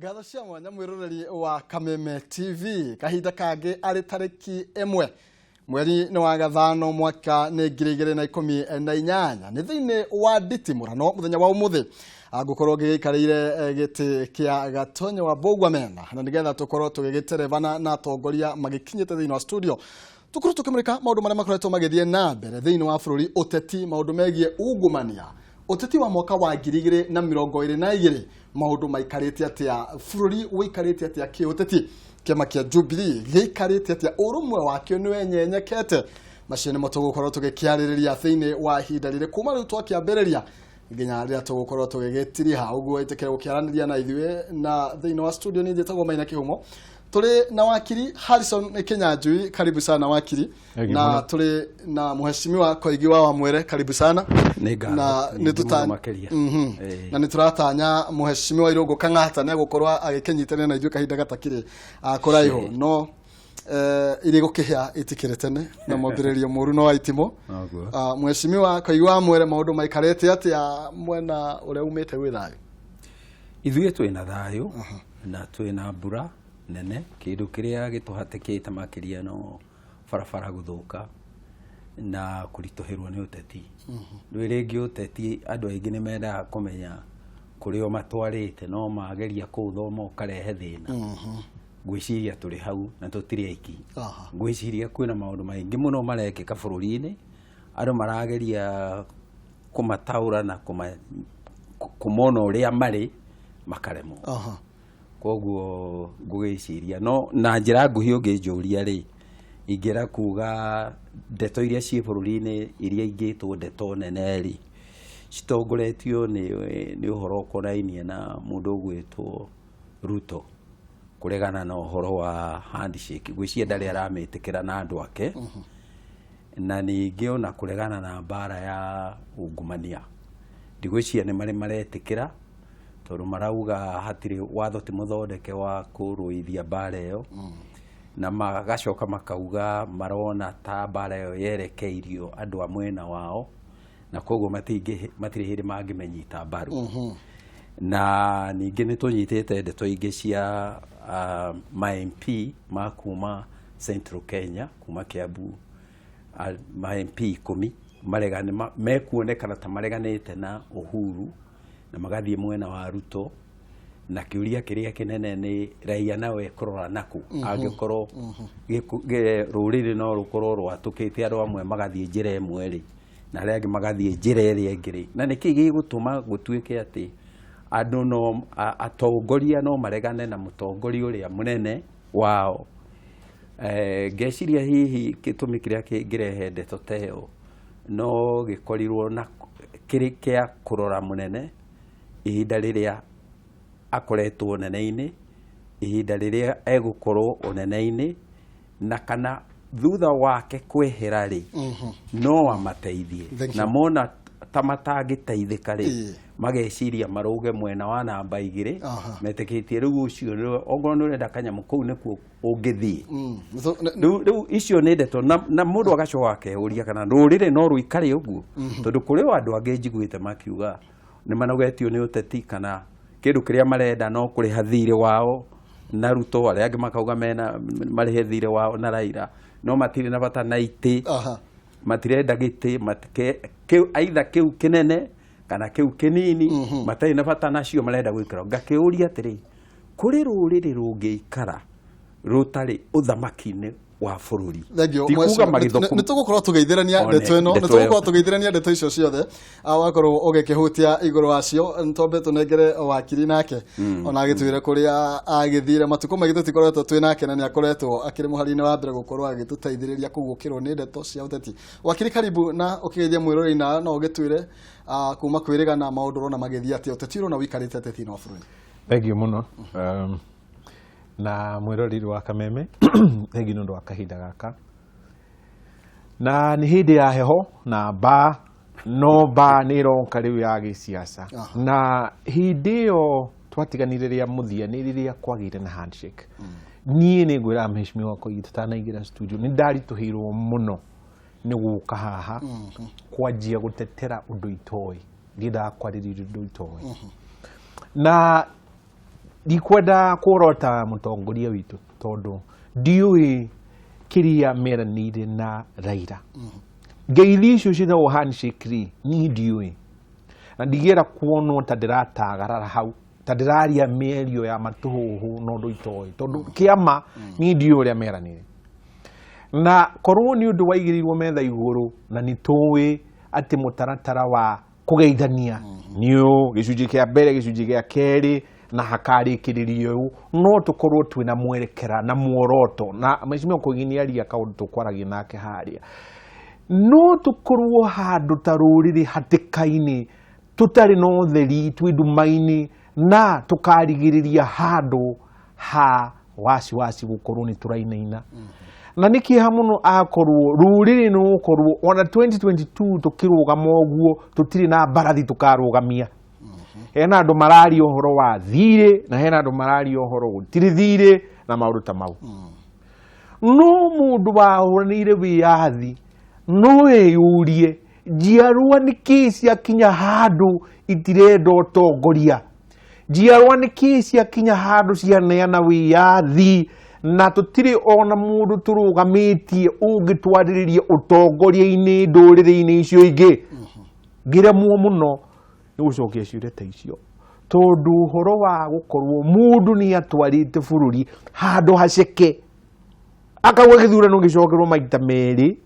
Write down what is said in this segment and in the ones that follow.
Ngatho cia mwanya mwiroreri wa Kameme TV. Kahinda kangĩ arĩ tarĩki 1 mweri nĩ wa 5 mwaka nĩ 2018, nĩ thĩinĩ wa nditimũrano. Mũthenya wa ũmũthĩ ngũkorwo ngĩgĩikarĩire gĩtĩ kĩa Gatonyo wa Mbũgua Mena, na nĩgetha tũkorwo tũgĩgĩterebana na atongoria magĩkinyĩte thĩinĩ wa studio, tũkorwo tũkĩmũrĩka maũndũ marĩa makoretwo magĩthiĩ na mbere thĩinĩ wa bũrũri, ũteti, maũndũ megiĩ ungumania, ũteti wa mwaka wa 2022, maũndũ maikarĩte atĩa, bũrũri ũikarĩte atĩa kĩũteti, kĩama kĩa Jubilee gĩikarĩte atĩa, ũrũmwe wakĩo nĩ wenyenyekete. Macio nĩmo tũgũkorwo tũgĩkĩarĩrĩria thĩinĩ wa ihinda rĩrĩ kuma rĩu twakĩambĩrĩria nginya rĩrĩa tũgũkorwo tũgĩgĩtiriha ũguo. Ĩtĩkĩre gũkĩaranĩria na ithuĩ na thĩinĩ wa studio nĩ njĩtagwo Maina Kĩhumo. Tũrĩ na wakiri Harrison Kinyanjui, karibu sana wakiri. Thank you Na mũno. tũrĩ na mheshimiwa Koigi wa Wamwere, karibu sana. Nĩ ngatho, Na nyingĩ nĩ tuta mũno makĩria. Na nĩ tũratanya mheshimiwa Irũngũ Kang'ata nĩ egũkorwo agĩkĩnyitanĩra na ithuĩ kahinda gatakĩrĩ kũraihu, no irĩ gũkĩhĩa itikĩrĩ tene na mwambĩrĩrio mũru no wa itimũ. Noguo. Mheshimiwa Koigi wa Mwere, maũndũ maikarĩte atĩa mwena ũrĩa umĩte? Gwĩ thayũ? Ithuĩ twĩna thayũ na twĩna mbura nene. Kĩndũ kĩrĩa gĩtũhatĩkĩte makĩria no barabara gũthũka na kũritũhĩrwo nĩ ũteti. Rĩu rĩngĩ ũteti, andũ aingĩ nĩ mendaga kũmenya kũrĩa ũmatwarĩte, no mageria kũũthoma ũkarehe thĩna. Ngwĩciria tũrĩ hau na tũtirĩ aiki. Ngwĩciria kwĩna maũndũ maingĩ mũno marekĩka bũrũri-inĩ, andũ marageria kũmataũra na kũmona ũrĩa marĩ, makaremwo. Koguo ngũgĩciria no na njĩra nguhĩ, ũngĩnjũria rĩ, ingĩra kuga ndeto iria ciĩ bũrũri-inĩ, iria ingĩtwo ndeto nene rĩ, citongoretio nĩ ũhoro ũkonainie na mũndũ ũgwĩtwo Ruto kũregana na ũhoro wa handshake. Ngwĩciria ndarĩ aramĩtĩkĩra na andũ ake, na ningĩ ona kũregana na mbara ya ungumania, ndigwĩciria nĩ marĩ maretĩkĩra, tondũ marauga hatirĩ watho, ti mũthondeke wa kũrũithia mbara ĩyo, na magacoka makauga marona ta mbara ĩyo yerekeirio andũ a mwena wao, na koguo matirĩ hĩndĩ mangĩmenyita mbaru. Na ningĩ nĩ tũnyitĩte ndeto ingĩ cia ma MP ma kuma Central Kenya, kuma Kiambu, ma MP 10 maregane mekuonekana ta mareganĩte na Uhuru na magathiĩ mwena wa Ruto. Na kĩũria kĩrĩa kĩnene nĩ raia nao ekũrora naku angĩkorwo rũrĩrĩ no rũkorwo rwatũkĩte, andũ amwe magathiĩ njĩra ĩmwe rĩ, na arĩa angĩ magathiĩ njĩra ĩrĩa ĩngĩ rĩ, na nĩkĩ gĩgũtũma gũtuĩke atĩ andũ no atongoria no maregane na mũtongoria ũrĩa mũnene wao? Ngeciria hihi gĩtũmi kĩrĩa kĩngĩrehe ndeto ta ĩyo no gĩkorirwo na kĩrĩ kĩa kũrora mũnene ihinda rĩrĩa akoretwo ũnene-inĩ, ihinda rĩrĩa egũkorwo ũnene-inĩ, na kana thutha wake kwehera rĩ, no amateithie. Thank you. Na mona ta matangĩteithĩka rĩ, mageciria marũge mwena wa namba 2. Metĩkĩtie rĩu ũcio okorwo nĩ ũrenda kanyamũ kũu nĩkuo ũngĩthiĩ. So, Rĩu icio nĩ ndeto na mũndũ agacoka akeyũria kana rũrĩrĩ no rũikare ũguo, tondũ kũrĩ o andũ angĩ njiguĩte makiuga nĩ manogetio nĩ ũteti, kana kĩndũ kĩrĩa marenda no kũrĩha thirĩ wao na Ruto, arĩa angĩ makauga mena marĩhe thirĩ wao na Raila, no matirĩ na bata na itĩ. Matirenda gĩtĩ aitha kĩu kĩnene kana kĩu kĩnini, matarĩ na bata nacio, marenda gũikara. Ngakĩũria atĩrĩ, kũrĩ rũrĩrĩ rũngĩikara rũtarĩ ũthamaki-inĩ wa bũrũri? Thank you. Ti kuga Mheshimiwa, magĩthũkũma. Nĩ tũgũkorwo tũgĩithĩrania One, ndeto ĩno, nĩ ndeto tũgũkorwo ĩyo. tũgĩithĩrania ndeto icio ciothe wakorwo ũgĩkĩhutia igũrũ wacio. Nĩ twambe tũnengere wakiri nake ona agĩtwĩre kũrĩa agĩthire. Matukũ maingĩ tũtikoretwo twĩ nake, na nĩ akoretwo akĩrĩ mũhari-inĩ wa mbere gũkorwo agĩtũteithĩrĩria kũguũkĩrwo nĩ ndeto cia ũteti. Wakiri, karibu na ũkĩgeithia mwĩroreri, na no ũgĩtwĩre kuma kwĩrĩgana maũndũ ũrona magĩthiĩ atĩa, ũteti ũrona ũikarĩte atĩa thĩinĩ wa bũrũri? Thank you mũno, na mwĩroreri wa Kameme, thank you nĩ ũndũ wa kahinda gaka. Na nĩ hĩndĩ ya heho na mbaa, no mbaa nĩ ĩroka rĩu ya gĩciaca. Na hĩndĩ ĩyo twatiganire rĩa mũthia nĩ rĩrĩa kwagĩire na handshake. Niĩ nĩ ngwĩraga mheshimiwa Koigi, tũtanaingĩra studio, nĩ ndaritũhĩirwo mũno nĩ gũka haha kwanjia gũtetera ũndũ itoĩ, ndiendaga kwarĩrĩria ũndũ itoĩ. Na Ndikwenda kuorota mũtongoria witũ tondũ ndiũĩ kĩrĩa meranĩire na Raila. Ngeithi icio ciĩtagwo handshake rĩ, niĩ ndiũĩ na ndigĩra kuonwo ta ndĩratagarara hau, ta ndĩraria mĩario ya matũhũhũ na ũndũ itoĩ, tondũ kĩama niĩ ndiũĩ ũrĩa meranĩire. Na korwo nĩ ũndũ waigĩrĩirwo metha igũrũ na nĩ tũĩ atĩ mũtaratara wa kũgeithania nĩ ũũ, gĩcunjĩ kĩa mbere, gĩcunjĩ gĩa kerĩ, na hakarĩkĩrĩrio ũũ, no tũkorwo twĩna mwerekera na muoroto. Na Mheshimiwa Koigi nĩ aria kaũndũ tũkwaragia nake harĩa, no tũkorwo handũ ta rũrĩrĩ hatĩka-inĩ, tũtarĩ na ũtheri, twĩ nduma-inĩ, na tũkarigĩrĩria handũ ha wasiwasi gũkorwo nĩ tũrainaina. Na nĩ kĩeha mũno akorwo rũrĩrĩ nĩ gũkorwo ona 2022 tũkĩrũgama ũguo tũtirĩ na mbarathi tũkarũgamia. Hena andũ mararia ũhoro wa thirĩ na hena andũ mararia ũhoro gũtirĩ thirĩ na maũndũ ta mau. No mũndũ wahũranĩire wĩyathi no eyũrie njiarwa nĩ kĩĩ ciakinya handũ itirenda ũtongoria, njiarwa nĩ kĩĩ ciakinya handũ cianeana wĩyathi, na tũtirĩ ona mũndũ tũrũgamĩtie ũngĩtwarĩrĩria ũtongoria-inĩ ndũrĩrĩ-inĩ icio ingĩ. Ngĩremwo mũno nĩ gũcokia ciũria ta icio, tondũ ũhoro wa gũkorwo mũndũ nĩ atwarĩte bũrũri handũ haceke, akauga gĩthurano gĩcokerwo maita merĩ,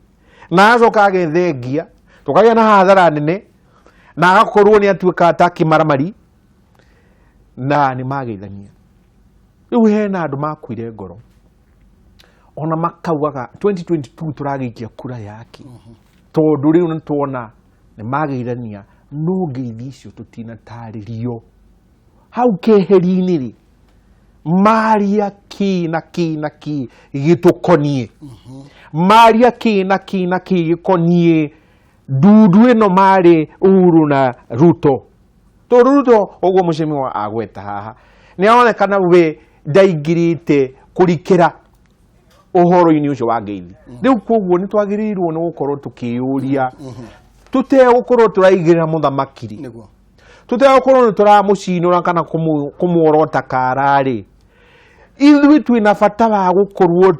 na agacoka agethengia, tũkagĩa na hathara nene, na agakorwo nĩ atuĩka ta kĩmaramari, na nĩ mageithania. Rĩu hena andũ makuire ngoro ona makaugaga 2022 tũragĩikia kura yake, tondũ rĩu nĩ tuona nĩ mageithania, no ngeithi icio tũtinatarĩrio hau keheri-inĩ rĩ, maria kĩ na kĩ na kĩ gĩtũkoniĩ, maria kĩ na kĩ na kĩ gĩkoniĩ ndundu ĩno marĩ Uhuru na Ruto. Tondũ Ruto ũguo mũcemi agweta haha nĩ aronekana we ndaingĩrĩte kũrikĩra ũhoro-inĩ ũcio wa ngeithi. Rĩu koguo nĩ twagĩrĩirwo nĩ gũkorwo tũkĩyũria tũtegũkorwo tũraigĩrĩra mũthamaki rĩ, tũtegũkorwo nĩ tũramũcinũra kana kũmuorota kara rĩ, ithuĩ twĩna bata wa gũkorwo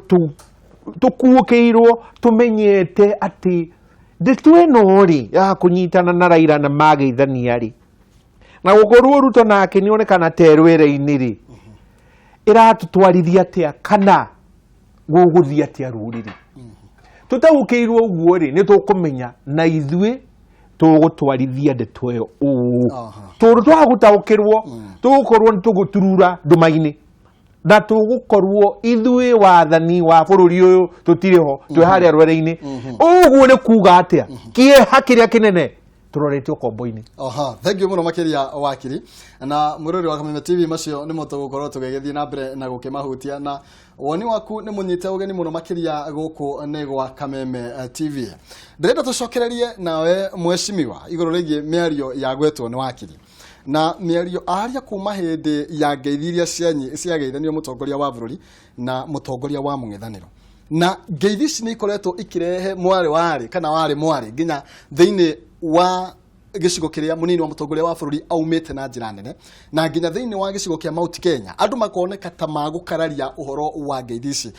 tũkuũkĩirwo tũmenyete atĩ ndeto ĩno rĩ ya kũnyitana na Raila na mageithania rĩ, na gũkorwo Ruto nake nĩ onekana ta rwere-inĩ rĩ, ĩratũtwarithia atĩa kana gũgũthiĩ atĩa rũrĩrĩ. Tũtaũkĩirwo ũguo rĩ, nĩ tũkũmenya na ithuĩ tũgũtwarithia ndeto ĩyo ũũ, tondũ twaga gũtaũkĩrwo tũgũkorwo nĩ tũgũturura nduma-inĩ, na tũgũkorwo ithuĩ wathani wa bũrũri ũyũ tũtirĩ ho, twĩ harĩa rwere-inĩ. Ũguo nĩ kuga atĩa? Kĩeha kĩrĩa kĩnene tũrorete ũkombo-inĩ. Aha, thank you mũno makĩria wakiri na mwĩrori wa Kameme TV. Macio nĩmo tũgũkorwo tũgĩgĩthiĩ na mbere na gũkĩmahutia, na woni waku nĩ mũnyite ũgeni mũno makĩria gũkũ nĩ gwa Kameme TV. Ndĩrenda tũcokererie nawe mheshimiwa igũrũ rĩgiĩ mĩario ya gwetwo nĩ wakiri na mĩario aria kuma hĩndĩ ya ngeithi iria ciageithanio mũtongoria wa bũrũri na mũtongoria wa mũng'ethanĩro, na ngeithi ici nĩ ikoretwo ikirehe mwarĩ warĩ kana warĩ mwarĩ nginya thĩinĩ wa gĩcigo kĩrĩa mũnini wa mũtongoria wa bũrũri aumĩte na njĩra nene, na nginya thĩinĩ wa gĩcigo kĩa Mount Kenya andũ makoneka ta magũkararia ũhoro wa ngeithi ici.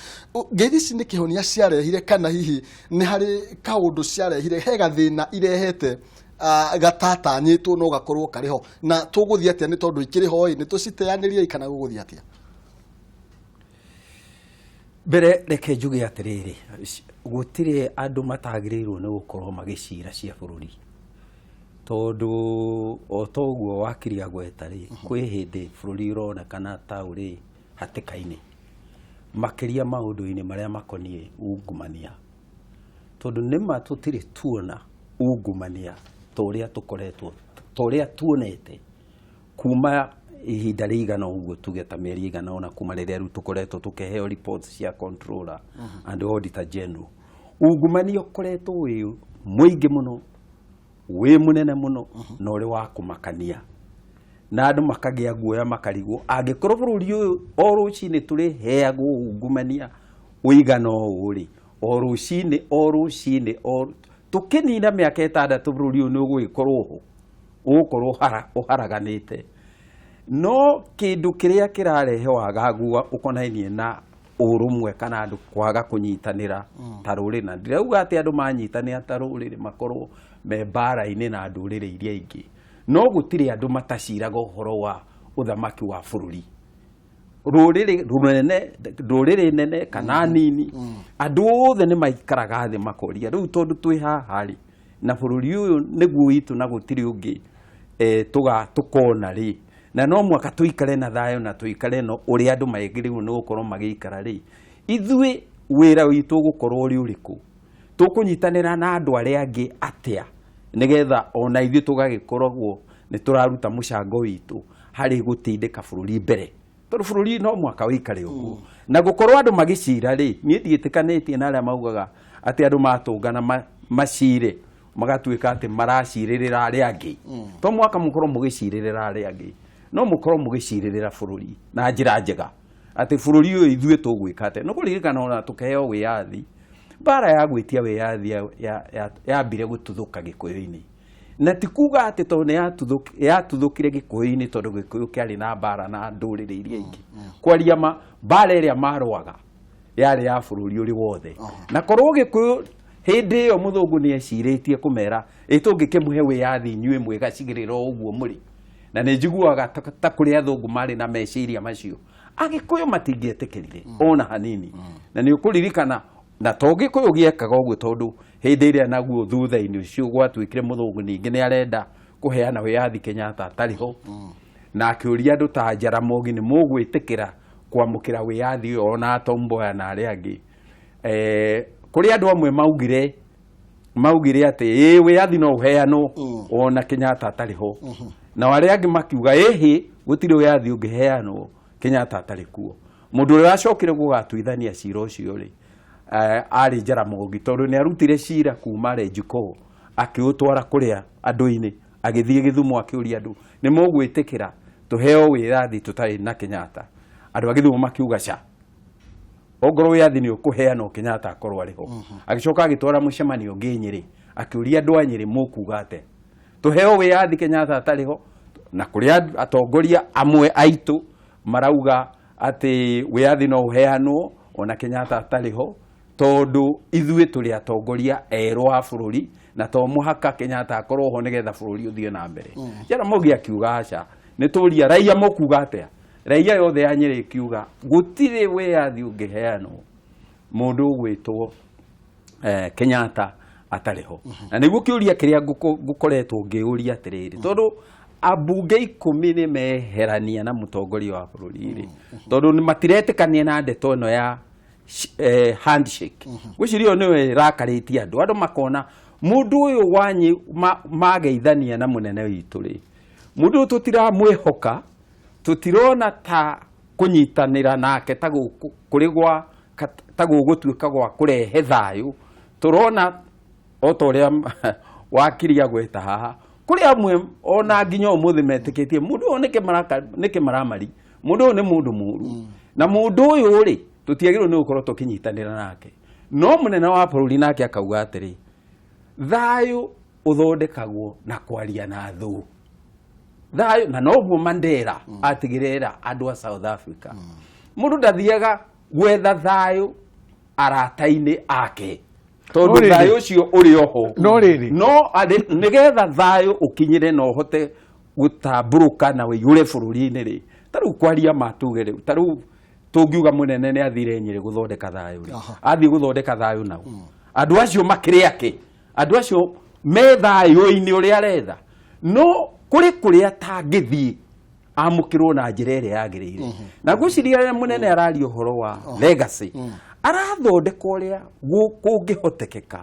Ngeithi ici nĩ kĩhonia ciarehire kana hihi nĩ harĩ kaũndũ ciarehire, he gathĩna irehete gatatanyĩtwo no gakorwo karĩ ho, na tũgũthiĩ atĩa? Nĩ tondũ ikĩrĩ ho ĩ, nĩ tũciteanĩrie kana gũgũthiĩ atĩa? Mbere reke njuge atĩrĩrĩ, gũtirĩ andũ matagĩrĩirwo nĩ gũkorwo magĩcira cia bũrũri, tondũ o ta ũguo wakiri agweta rĩ, kwĩ hĩndĩ bũrũri ũronekana ta ũrĩ hatĩka-inĩ, makĩria maũndũ-inĩ marĩa makoniĩ ungumania, tondũ nĩma tũtirĩ tuona ungumania ta ũrĩa tũkoretwo, ta ũrĩa tuonete kuma ihinda rĩigana ũguo, tuge ta mĩeri ĩigana ũna kuma rĩrĩa rĩu tũkoretwo tũkĩheo reports cia Controller and Auditor General. Ungumania ũkoretwo wĩ mũingĩ mũno, wĩ mũnene mũno, na ũrĩ wa kũmakania, na andũ makagĩa guoya, makarigwo angĩkorwo bũrũri ũyũ o rũcinĩ tũrĩheagwo ungumania ũigana ũũ rĩ, o rũcinĩ o rũcinĩ, o tũkĩnina mĩaka 6 bũrũri ũyũ nĩ ũgũgĩkorwo ho ũgũkorwo ũharaganĩte. No kĩndũ kĩrĩa kĩrarehe wagagu ũkonainie na ũrũmwe kana andũ kwaga kũnyitanĩra ta rũrĩrĩ, na ndirauga atĩ andũ manyitanĩra ta rũrĩrĩ makorwo me mbara-inĩ na ndũrĩrĩ iria ingĩ, no gũtirĩ andũ mataciraga ũhoro wa ũthamaki wa bũrũri, rũrĩrĩ rũnene, ndũrĩrĩ nene kana nini. Andũ othe nĩ maikaraga thĩ makoria, rĩu tondũ twĩ haha rĩ, na bũrũri ũyũ nĩguo witũ na gũtirĩ ũngĩ tũkona rĩ, na no mwaka tũikare na thayũ na tũikare no ũrĩa andũ magĩrĩirwo nĩ gũkorwo magĩikara rĩ, ithuĩ wĩra witũ ũgũkorwo ũrĩ ũrĩkũ? Tũkũnyitanĩra na andũ arĩa angĩ atĩa nĩgetha ona ithuĩ tũgagĩkoragwo nĩ tũraruta mũcango witũ harĩ gũtindĩka bũrũri mbere, tondũ bũrũri no mwaka ũikare ũguo na gũkorwo andũ magĩcira rĩ, niĩ ndiĩtĩkanĩtie na arĩa maugaga atĩ andũ matũngana macire magatuĩka atĩ maracirĩrĩra arĩa angĩ. To mwaka mũkorwo mũgĩcirĩrĩra arĩa angĩ, no mũkorwo mũgĩcirĩrĩra bũrũri na njĩra njega, atĩ bũrũri ũyũ ithuĩ tũgwĩka atĩa. Nĩ kũririkana ona tũkĩheo wĩyathi, mbara ya gwĩtia wĩyathi yambire gũtuthũka Gĩkũyũ-inĩ, na ti kuga atĩ tondũ nĩ yatuthũkire Gĩkũyũ-inĩ tondũ Gĩkũyũ kĩarĩ na mbara na ndũrĩrĩ iria ingĩ. Kwaria ma, mbara ĩrĩa marũaga yarĩ ya bũrũri ũrĩ wothe, na korwo Gĩkũyũ hĩndĩ ĩyo mũthũngũ nĩ ecirĩtie kũmera ĩ tũngĩkĩmũhe wĩyathi inyuĩ mwĩgacigĩrĩra o ũguo mũrĩ, na nĩ njiguaga ta kũrĩ athũngũ marĩ na meciria macio, Agĩkũyũ matingĩetĩkĩrire ona hanini. Na nĩ ũkũririkana na to Gĩkũyũ gĩekaga ũguo, tondũ hĩndĩ ĩrĩa naguo thutha-inĩ ũcio gwatuĩkire mũthũngũ ningĩ nĩ arenda kũheana wĩyathi Kenyatta atarĩ ho, na akĩũria andũ ta Jaramogi nĩ mũgwĩtĩkĩra kwamũkĩra wĩyathi ũyũ, ona Tom Mboya na arĩa angĩ. Kũrĩ andũ amwe maugire atĩ ĩ wĩyathi no ũheanwo ona Kenyatta atarĩ ho, nao arĩa angĩ makiuga ĩhĩ gũtirĩ wĩyathi ũngĩheanwo Kenyatta atarĩ kuo. Mũndũ ũrĩa wacokire gũgatuithania cira ũcio rĩ, arĩ Jaramogi, tondũ nĩ arutire cira kuma Renjiko akĩũtwara kũrĩa andũ-inĩ, agĩthiĩ Gĩthumo akĩũria andũ nĩ mũgwĩtĩkĩra tũheo wĩyathi tũtarĩ na Kenyatta. Andũ a Gĩthumo makiuga ca, ongorwo wĩyathi nĩ ũkũheanwo Kenyatta akorwo arĩ ho. Agĩcoka agĩtwara mũcemanio ũngĩ Nyĩrĩ, akĩũria andũ a Nyĩrĩ mũkuga atĩa tũheo wĩyathi Kenyatta atarĩ ho, na kũrĩ atongoria amwe aitũ marauga atĩ wĩyathi no ũheanwo ona Kenyatta atarĩ ho, tondũ ithuĩ tũrĩ atongoria erũ a bũrũri na to mũhaka Kenyatta akorwo ho nĩgetha bũrũri ũthiĩ na mbere. Jaramogi akiuga aca, nĩ tũria raia mũkuga atĩa. Raia yothe ya Nyĩrĩ ĩkiuga gũtirĩ wĩyathi ũngĩheanwo mũndũ ũgwĩtwo Kenyatta atarĩ ho. Na nĩguo kĩũria kĩrĩa ngũkoretwo ngĩũria atĩrĩrĩ, tondũ ambunge 10 nĩ meherania na mũtongoria wa bũrũri rĩ, tondũ matiretĩkania na ndeto ĩno ya handshake. Gwĩciria ĩyo nĩyo ĩrakarĩtie andũ, andũ makona mũndũ ũyũ wanyi mageithania na mũnene witũ rĩ, mũndũ ũyũ tũtiramwĩhoka, tũtirona ta kũnyitanĩra nake ta kũrĩ gwa ta gũgũtuĩka gwa kũrehe thayũ. Tũrona o ta ũrĩa wakiri agweta haha, kũrĩ amwe ona nginya ũmũthĩ metĩkĩtie mũndũ ũyũ nĩkĩ maramari, mũndũ ũyũ nĩ mũndũ mũru, na mũndũ ũyũ rĩ tũtiagĩrĩirwo nĩ gũkorwo tũkĩnyitanĩra nake. No mũnene wa bũrũri nake akauga atĩrĩ, thayũ ũthondekagwo na kwaria na thũ thayũ, na noguo Mandela atigĩrĩra andũ a South Africa. Mũndũ ndathiaga gwetha thayũ arata-inĩ ake, tondũ thayũ ũcio ũrĩ oho. No rĩrĩ. No nĩgetha thayũ ũkinyĩre na ũhote gũtambũrũka na ũiyũre bũrũri-inĩ rĩ, ta rĩu kwaria ma tuge rĩu, ta rĩu tũngiuga mũnene nĩ athire Nyĩrĩ gũthondeka thayũ rĩ, athiĩ gũthondeka thayũ nao andũ acio makĩrĩ ake, andũ acio me thayũ-inĩ ũrĩa aretha, no kũrĩ kũrĩa atangĩthiĩ amũkĩrwo na njĩra ĩrĩa yagĩrĩire. Na ngwĩciria rĩrĩa mũnene araria ũhoro wa legacy, arathondeka ũrĩa kũngĩhotekeka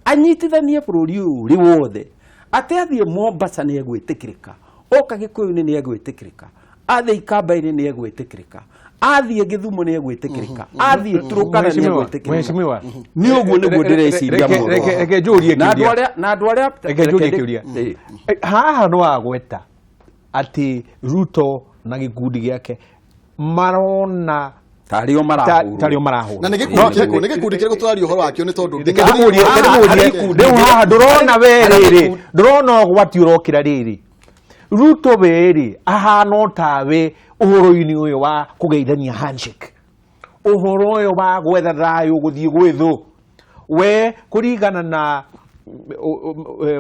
anyitithanie bũrũri ũyũ ũrĩ wothe, atĩ athiĩ Mombasa nĩ egwĩtĩkĩrĩka, oka Gĩkũyũ-inĩ nĩ egwĩtĩkĩrĩka, athiĩ Ikamba-inĩ nĩ egwĩtĩkĩrĩka, athiĩ Gĩthumo nĩ egwĩtĩkĩrĩka, athiĩ Turukana nĩ egwĩtĩkĩrĩka. Mheshimiwa, Nĩ ũguo nĩguo ndĩreciria mũno. Reke njũrie Na andũ kĩũria. arĩa na andũ arĩa Reke njũrie kĩũria. Haha nĩ wagweta atĩ Ruto na gĩkundi gĩake marona tarĩ o marahũrwo. Tarĩ o marahũrwo. Na nĩ gĩkundi kĩrĩkũ? Nĩ gĩkundi kĩrĩkũ tũraria ũhoro wakĩo? Nĩ tondũ Reke ndĩmũrie, reke ndĩmũrie. Rĩu haha ndũrona we rĩrĩ, ndũrona ũgwati ũrokĩra rĩrĩ. Ruto we-rĩ ahana o tawe ũhoro-inĩ ũyũ wa kũgeithania handshake, ũhoro ũyũ wa gwetha thayũ gũthiĩ gwĩ thũ, we kũringana na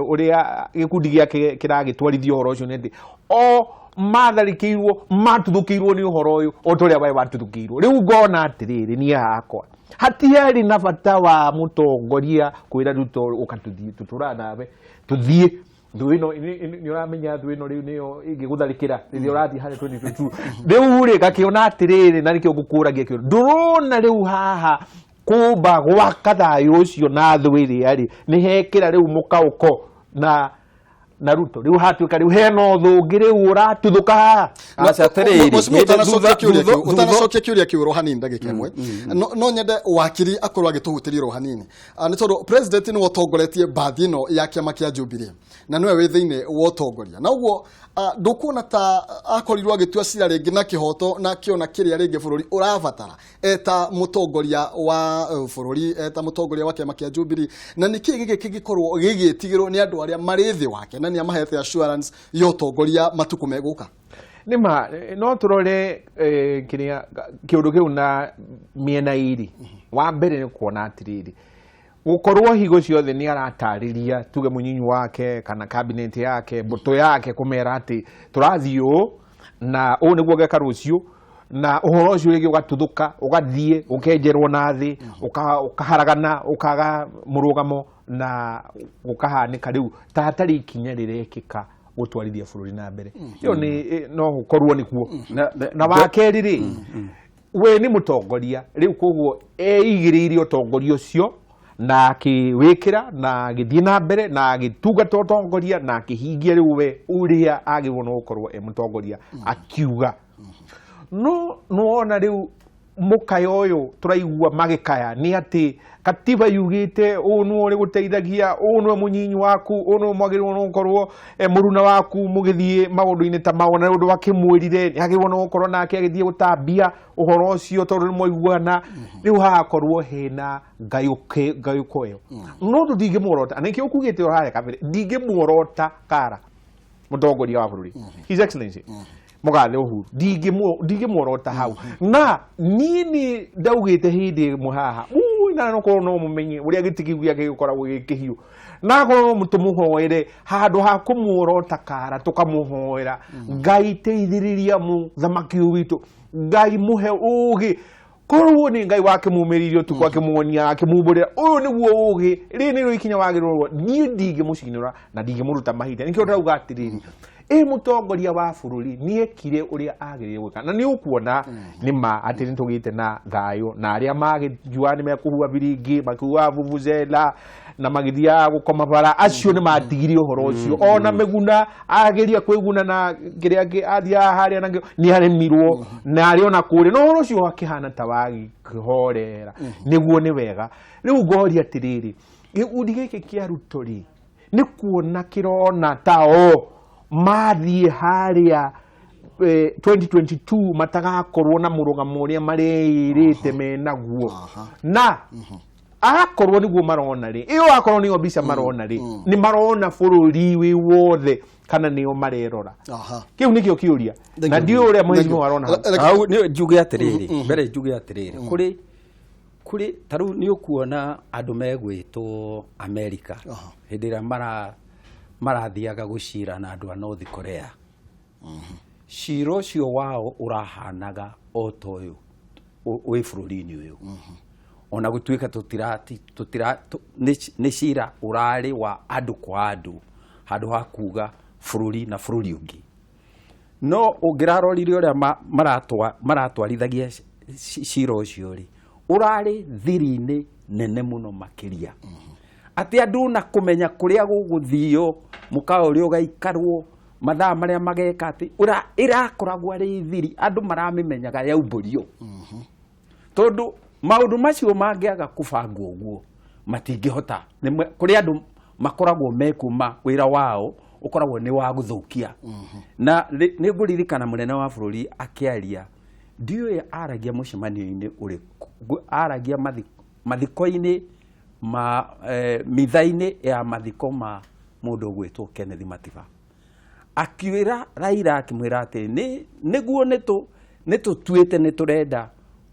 ũrĩa gĩkundi gĩake kĩragĩtwarithia ũhoro ũcio nĩ atĩ o matharĩkĩirwo matuthũkĩirwo nĩ ũhoro ũyũ o ta ũrĩa we watuthũkĩirwo. Rĩu ngona atĩrĩrĩ, niĩ hakwa hatiarĩ na bata wa mũtongoria kwĩra Ruto ũka tũthiĩ tũtũra nawe tũthiĩ thũ ĩno, nĩ ũramenya thũ ĩno rĩu nĩyo ĩngĩgũtharĩkĩra rĩrĩa ũrathiĩ harĩa 2022. Rĩu rĩ ngakĩona atĩrĩrĩ, na nĩkĩo ngũkũragia kĩũria, ndũrona rĩu haha kũmba gwaka thayũ ũcio na thũ ĩrĩa rĩ nĩ hekĩra rĩu mũkaũko na Ruto, rĩu hatuĩka rĩu hena ũthũ ũngĩ rĩu ũratuthũka haha. Aca, atĩrĩrĩ, Mheshimiwa, hĩndĩ ũtanacokia kĩũria kĩu, ũtanacokia kĩũria kĩu ro hanini ndagĩka ĩmwe, no nyende wakiri akorwo agĩtũhutĩria ro hanini. Nĩ tondũ president nĩwe ũtongoretie mbathi ĩno ya kĩama kĩa Jubilee na nĩwe wĩ thĩinĩ wa ũtongoria, na ũguo ndũkuona ta akorirwo agĩtua cira rĩngĩ na kĩhoto na akĩona kĩrĩa rĩngĩ bũrũri ũrabatara eta mũtongoria wa bũrũri, eta mũtongoria wa kĩama kĩa Jubilee, na nĩkĩ gĩkĩ kĩngĩkorwo gĩgĩtigĩrwo nĩ andũ arĩa marĩ thĩ wake na nĩ amahete assurance ya ũtongoria matukũ megũka? Nĩ ma no tũrore kĩrĩa kĩũndũ kĩu na mĩena ĩrĩ. Wa mbere nĩ kuona atĩrĩrĩ, gũkorwo higo ciothe nĩ aratarĩria tuge mũnyinyi wake kana cabinet yake, mbũtũ yake, kũmera atĩ tũrathiĩ ũũ na ũũ nĩguo geka rũciũ, na ũhoro ũcio rĩngĩ ũgatuthũka ũgathiĩ ũkenjerwo na thĩ, ũkaharagana, ũkaga mũrũgamo na gũkahanĩka rĩu ta hatarĩ ikinya rĩrekĩka gũtwarithia bũrũri na mbere. Ĩyo nĩ no gũkorwo nĩkuo. Na wa kerĩ rĩ, we nĩ mũtongoria rĩu, koguo eigĩrĩire ũtongoria ũcio na akĩwĩkĩra na agĩthiĩ na mbere na agĩtungata ũtongoria na akĩhingia rĩu we ũrĩa agĩrĩirwo nĩ gũkorwo e mũtongoria akiuga. No nĩwona rĩu mũkayo ũyũ tũraigua magĩkaya nĩ atĩ katiba yugĩte ũũ nĩwe ũrĩgũteithagia, ũũ nĩwe mũnyinyi waku, ũũ nĩwe mwagĩrĩirwo nĩ gũkorwo mũruna waku mũgĩthiĩ maũndũ-inĩ ta mau, na ũndũ akĩmwĩrire nĩ agĩrĩirwo nĩ gũkorwo nake agĩthiĩ gũtambia ũhoro ũcio tondũ nĩ mwaiguana. Rĩu hagakorwo hena ngayũko ĩyo, no tũtingĩmuorota, na nĩkĩo ũkugĩte harĩa kabere, ndingĩmuorota kara mũtongoria wa bũrũri, His Excellency Mũgathe Uhuru, ndingĩmuorota hau. Na niĩ nĩ ndaugĩte hĩndĩ ĩmwe haha, ui, na nokorwo no mũmenye ũrĩa gĩtĩ kĩu gĩake gĩkoragwo gĩ kĩhiũ, na akorwo no tũmũhoere handũ ha kũmuorota kara, tũkamũhoera Ngai teithĩrĩria mũthamaki ũyũ witũ, Ngai mũhe ũgĩ, korwo nĩ Ngai wakĩmumĩrĩirie ũtukũ akĩmuonia akĩmumbũrĩra ũyũ nĩguo ũgĩ, rĩrĩ nĩrĩo ikinya wagĩrĩirwo. Niĩ ndingĩmũcinũra na ndingĩmũruta mahinda. Nĩkĩo ndauga atĩrĩrĩ, ĩ mũtongoria wa bũrũri nĩekire ũrĩa agĩrĩire gwĩka, na nĩ ũkuona nĩ ma atĩ nĩ tũgĩte na thayũ, na arĩa magĩjua nĩ mekũhua biringi makiuga vuvuzela na magĩthiaga gũkoma bara, acio nĩ matigire ũhoro ũcio. Ona Mĩguna ageria kwĩguna na kĩrĩa athiaga harĩa nakĩo nĩ aremirwo, na arĩ ona kũrĩa no ũhoro ũcio wakĩhana ta wagĩhorera. Nĩguo nĩ wega. Rĩu ngoria atĩrĩrĩ, gĩkundi gĩkĩ kĩa Ruto rĩ, nĩ kuona kĩrona ta o mathiĩ harĩa 2022 matagakorwo na mũrũgamo ũrĩa mareĩrĩte menaguo, na akorwo nĩguo marona rĩ, ĩyo akorwo nĩyo mbica marona rĩ, nĩ marona bũrũri wĩ wothe kana nĩo marerora? Kĩu nĩkĩo kĩũria, na ndiũĩ ũrĩa mheshimiwa arona hau. Hau nĩ njuge atĩrĩrĩ, mbere njuge atĩrĩrĩ, kũrĩ ta rĩu nĩ ũkuona andũ megwĩtwo Amerika hĩndĩ ĩrĩa marathiaga gũcira na andũ a North Korea. Cira ũcio wao ũrahanaga o ta ũyũ wĩ bũrũri-inĩ ũyũ, ona gũtuĩka tũtira nĩ cira ũrarĩ wa andũ kwa andũ handũ ha kuga bũrũri na bũrũri ũngĩ. No ũngĩrarorire ũrĩa maratwarithagia cira ũcio rĩ, ũrarĩ thiri-inĩ nene mũno makĩria, atĩ andũ na kũmenya kũrĩa gũgũthio, mũkawa ũrĩa ũgaikarwo, mathaa marĩa mageka, atĩ ĩrakoragwo arĩ thiri andũ maramĩmenyaga yaumbũrio, tondũ maũndũ macio mangĩaga kũbangwo ũguo matingĩhota. Kũrĩ andũ makoragwo mekuma wĩra wao ũkoragwo nĩ wa gũthũkia. Na nĩ ngũririkana mũnene wa bũrũri akĩaria, ndiũĩ aragia mũcemanio-inĩ ũrĩkũ, aragia mathiko-inĩ ma mitha-inĩ ya mathiko ma mũndũ ũgwĩtwo Kenneth Matiba, Akiwĩra Raila, akĩmwĩra atĩ nĩguo nĩ tũtuĩte nĩ tũrenda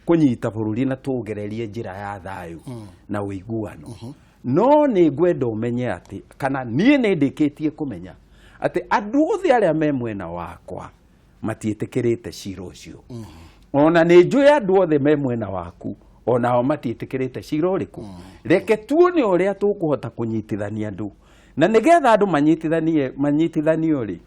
kũnyita bũrũri na tũgererie njĩra ya thayũ na ũiguano, no nĩ ngwenda ũmenye atĩ, kana niĩ nĩ ndĩkĩtie kũmenya atĩ andũ othe arĩa me mwena wakwa matiĩtĩkĩrĩte cira ũcio. Ona nĩ njũĩ andũ othe me mwena waku onao matiĩtĩkĩrĩte cira ũrĩkũ. Reke tuone ũrĩa tũkũhota kũnyitithania andũ, na nĩgetha andũ manyitithanie manyitithanio rĩ,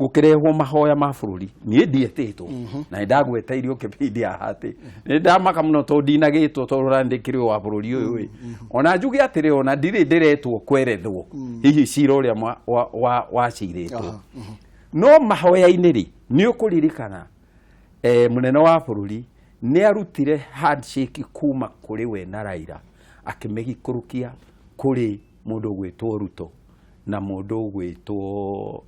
gũkĩrehwo mahoya ma bũrũri. Niĩ ndietĩtwo na nĩ ndagweta irio kĩbindi haha atĩ nĩ ndamaka mũno tondũ ndinagĩtwo, tondũ ũrandĩkĩrwo wa bũrũri ũyũ ĩ. Ona njuge atĩrĩ, ona ndirĩ ndĩretwo kwerethwo hihi cira ũrĩa wacirĩtwo. No mahoya-inĩ rĩ, nĩ ũkũririkana mũnene wa bũrũri nĩ arutire handshake kuma kũrĩ we na Raila, akĩmĩgikũrũkia kũrĩ mũndũ ũgwĩtwo Ruto na mũndũ ũgwĩtwo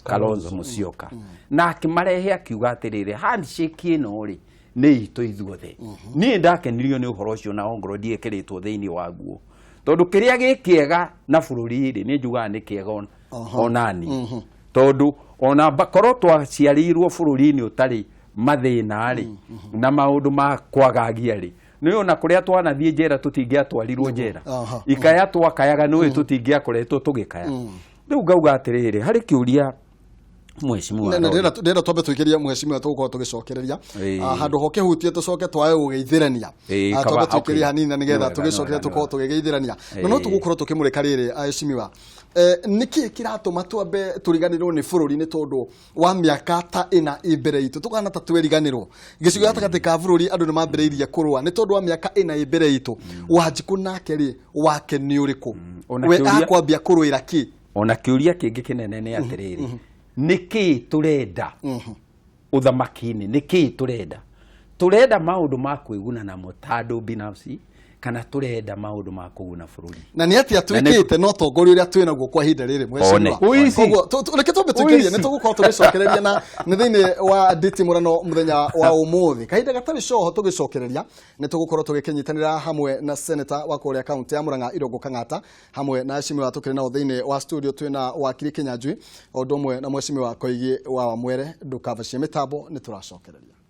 Kalonzo Musyoka, na akĩmarehe akiuga atĩrĩrĩ, handshake ĩno rĩ, nĩ itũ ithuothe. Niĩ ndakenirio nĩ ũhoro ũcio, na ongorwo ndiĩkĩrĩtwo thĩinĩ waguo, tondũ kĩrĩa gĩ kĩega na bũrũri rĩ, nĩ njugaga nĩ kĩega onani, tondũ ona korwo twaciarĩirwo bũrũri-inĩ ũtarĩ mathĩna rĩ, na maũndũ ma kwagagia rĩ, nĩ ona kũrĩa twanathiĩ njera tũtingĩatwarirwo njera. Ikaya twakayaga nĩ tũtingĩakoretwo tũgĩkaya. Rĩu ngauga atĩrĩrĩ, harĩ kĩũria mheshimiwa Na ndĩrenda twambe tũikĩrie mheshimiwa, tũgũkorwo tũgĩcokereria. Handũ ho kĩhutie tũcoke twage gũgeithĩrania. Twambe tũikĩrie hanini na nĩgetha tũgĩcokeria tũkorwo tũgĩgeithĩrania, na no tũgũkorwo tũkĩmũrĩka rĩrĩ aheshimiwa. Nĩkĩ kĩratũma twambe tũriganĩrwo nĩ bũrũri nĩ tondũ wa mĩaka ta 4 ĩ mbere itũ, tũkana ta tweriganĩrwo gĩcigo gatagatĩ ka bũrũri andũ nĩ mambĩrĩirie kũrũa nĩ tondũ wa mĩaka 4 ĩ mbere itũ? Wanjikũ nake rĩ, wake nĩ ũrĩkũ? Ona We akwambia kũrũĩra kĩ? Ona kĩũria kĩngĩ kĩnene nĩ atĩrĩrĩ, nĩ kĩĩ tũrenda ũthamaki-inĩ? Nĩ kĩĩ tũrenda? Tũrenda maũndũ ma kwĩguna namo ta andũ binafsi, kana tũrenda maũndũ ma kũguna bũrũri? Na nĩ atĩa twĩkĩte no tongoria ũrĩa twĩ naguo kwa ihinda rĩrĩ, mheshimiwa? One. Ũici. Koguo, reke twambe tũikĩrie, nĩ tũgũkorwo tũgĩcokereria na nĩ thĩinĩ wa nditi mũrano mũthenya wa ũmũthĩ, kahinda gatarĩ coho. Tũgĩcokereria nĩ tũgũkorwo tũgĩkĩnyitanĩra hamwe na seneta wa kũrĩa kaunti ya Murang'a, Irũngũ Kang'ata, hamwe na heshimiwa tũkĩrĩ nao thĩinĩ wa studio. Twĩna wakiri Kĩnyanjui o ũndũ ũmwe na mheshimiwa Koigi wa Wamwere. Ndũkavacie mĩtambo, nĩ tũracokereria.